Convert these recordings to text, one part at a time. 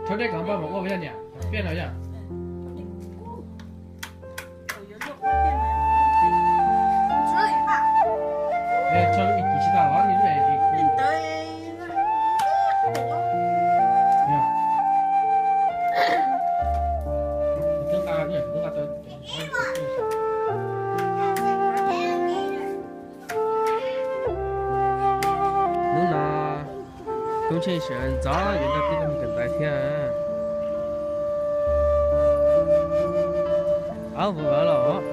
Rhaub dej kom npaj mus ua yog niam, piaj no yog. Tso lub ib kis tsis tau los li lub. Hnub no Tub Ntsheej sawv ntxov yuav nrog tij laug mus kawm ntawv thiab. Ob vuv los.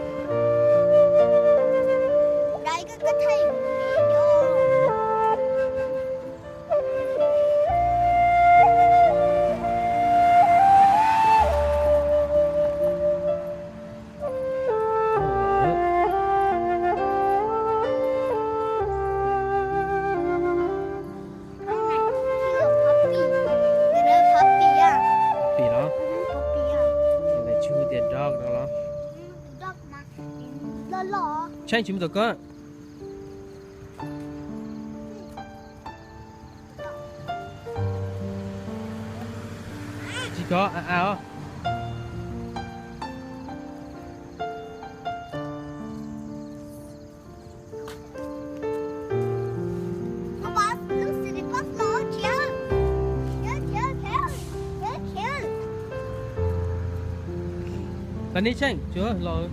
Puppy los? Tsis hu tias dog no los? Tsheej tsis mus tom koj. Tsis kov a os. Tag neb Tsheej tsuav los.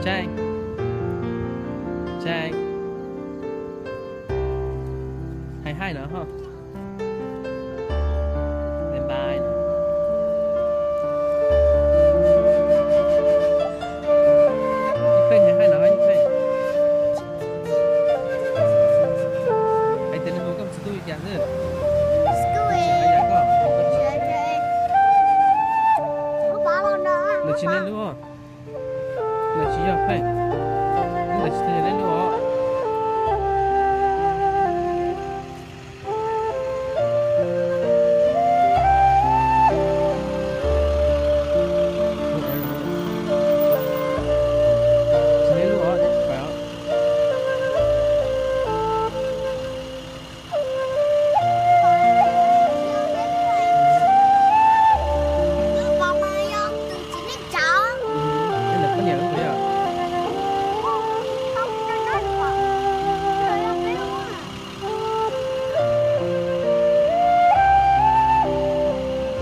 Tsheej, Tsheej, hais haij no ho. Pheej hais haij no, Pheej. Hais tias nws hu koj txiv tub li cas xwb. Nws tsis leej lub, nws tsis yog Pheej, nws tsis yog leej lub os.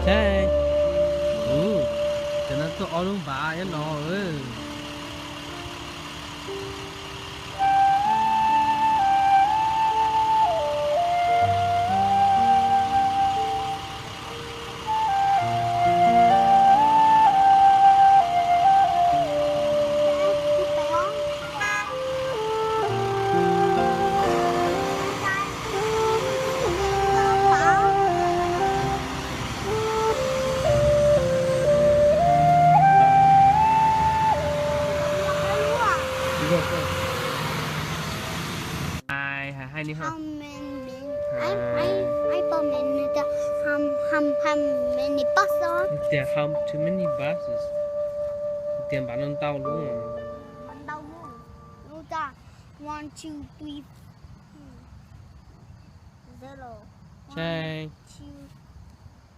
Tsheej, ua cas no tuaj ob lub npav nyob no. Hais, hais haij ni ho. Ai, ai, ai, pom men nws tias how, how many buses. Nws tias how too many buses. Nws tias npav no ntau lub. Ntau lub. Lub tias one, two, three, zero. Tsheej. One, two,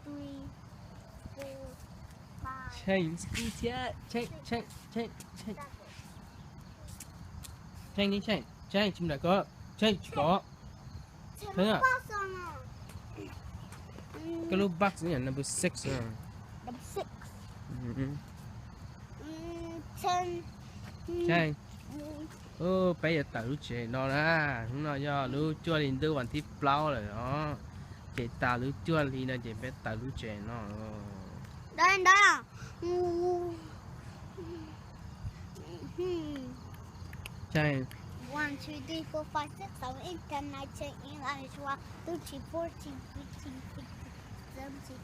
three, four, five. Tsheej school thiab, Tsheej, Tsheej, Tsheej, Tsheej. Tsheej ni Tsheej, Tsheej tsis mus nram ko, Tsheej tsis kov. Tsheej, koj lub box number six. Number six. Tsheej, peb yuav tawm lub tsev no na. Hnub no yog lub cuaj hli ntuj vas thib plaub lawm os. Ces tas lub cuaj hli no ces peb tawm lub tsev no. Ntawd, ntawd, One, two, three, four, five, six, seven, eight, ten, nine, ten, eleven, twelve, thirteen, fourteen, fifteen, sixteen, seventeen,